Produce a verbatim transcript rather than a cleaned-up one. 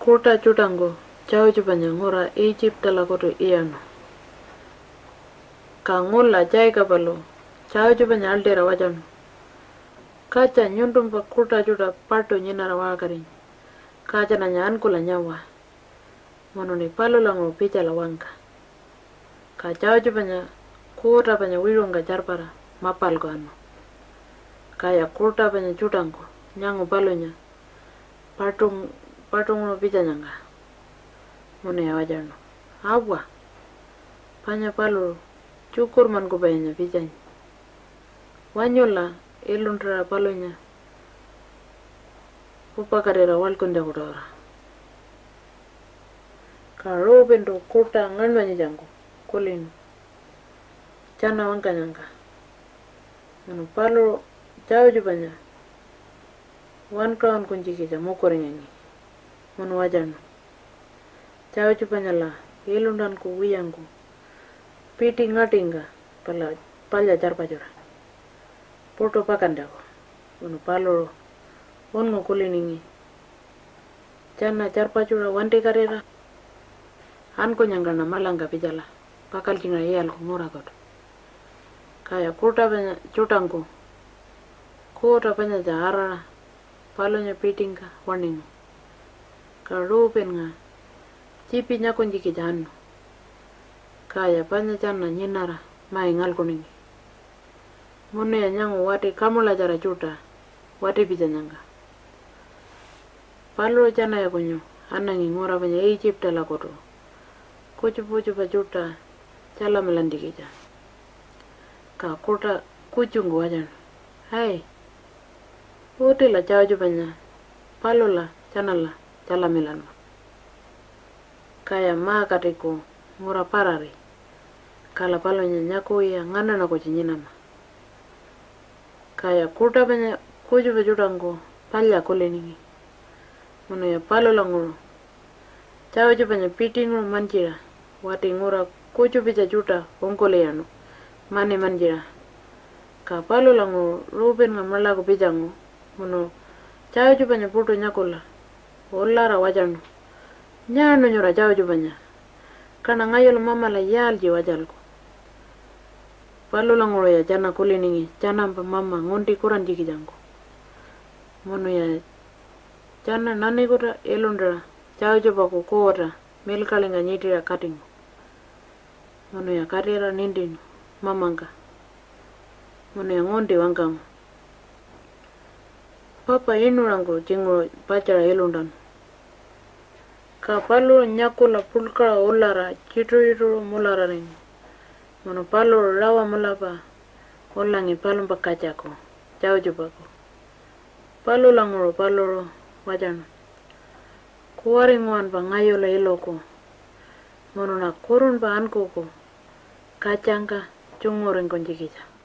Kuṯa tjuṯangku Josepanya ngura Egyptalakutu iyaṉu. Ka ngula Jacobalu Josepanya aḻṯira watjanu, "Katja, nyuntumpa kuṯa tjuṯa paṯu nyinara waṟkarinyi, ka tjananya ankula nyawa, munuṉi palulanguṟu pitjala wangka." Ka Josepanya kuuta panya wiṟungka tjarpara mapalku anu. Kaya kuuta panya tjuṯangku nyangu palunya paṯung-, paṯunguṟu pitjanyangka. Munuya watjanu, "Awa, panya paluṟu tjukurmankupayinya pitjanyi. Wanyula iluntaṟa palunya pupakatira waḻkuntjaku-tawara." Ka Reubentu kuṯa ngaṉmanyitjangku kulinu tjana wangkanyangka, munu paluṟu Josepanya wankaṟunkunytjikitja mukuringangi munu watjanu, "Josepanyala iluntankuwiyangku piṯi ngaṯingka pala palya tjarpatjura puṯu pakantjaku." Munu paluṟu unngu kuliningi tjana tjarpatjura wantikatira ankunyangkaṉa maḻangka pitjala pakaltjingaṟa iyalku ngurakutu. Kaya kuuta panya tjuṯangku kuuta panyatja arara palunya piṯingka waṉingu. Ka Reuben-nga tjiipi nyakunytjikitja anu, kaya panya tjana nyinara mai ngalkuningi. Munuya nyangu wati kamulatjara tjuṯa wati pitjanyangka. Paluṟu tjanaya kunyu anangi ngura panya Egyptalakutu kutjupa kutjupa tjuṯa tjalamilantjikitja. Ka kuṯa kutjungku watjanu, "Ai, utila Josepanya palula tjanala tjalamilanma. Kaya ma-katiku ngura parari, kala palunya nyakuwiya nganaṉa kutju nyinama." Kaya kuuta panya kutjupa tjuṯangku palya kuliningi, munuya palulanguṟu Josepanya piṯinguṟu mantjiṟa wati ngura kutjupitja tjuṯa ungkuliyaṉu mani mantjiṟa. Ka palulanguṟu Reuben-nga maḻaku pitjangu munu Josepanya puṯu nyakula ulara watjanu, "Nyaaṉu nyura Josepanya? Kaṉa ngayulu mamala yaaltji watjalku?" Palulanguṟuya tjana kuliningi tjanampa mama ngunti kurantjikitjangku. Munuya tjana nanikuta iluntaṟa Josepaku kuuta milkaḻingka nyitiṟa katingu. Munuya katira nintinu mamangka. Munuya ngunti wangkangu, "Papa inuṟangku tjinguṟu patjaṟa iluntanu." Ka paluṟu nyakula puḻkaṟa ulara tjituṟu-tjituṟu mulararingu, munu paluṟu rawa mulapa ulangi palumpa katjaku Josepaku. Palulanguṟu paluṟu watjanu, "Kuwari nguwanpa ngayulu iluku, munuṉa kurunpa ankuku katjangka tjunguringkunytjikitja."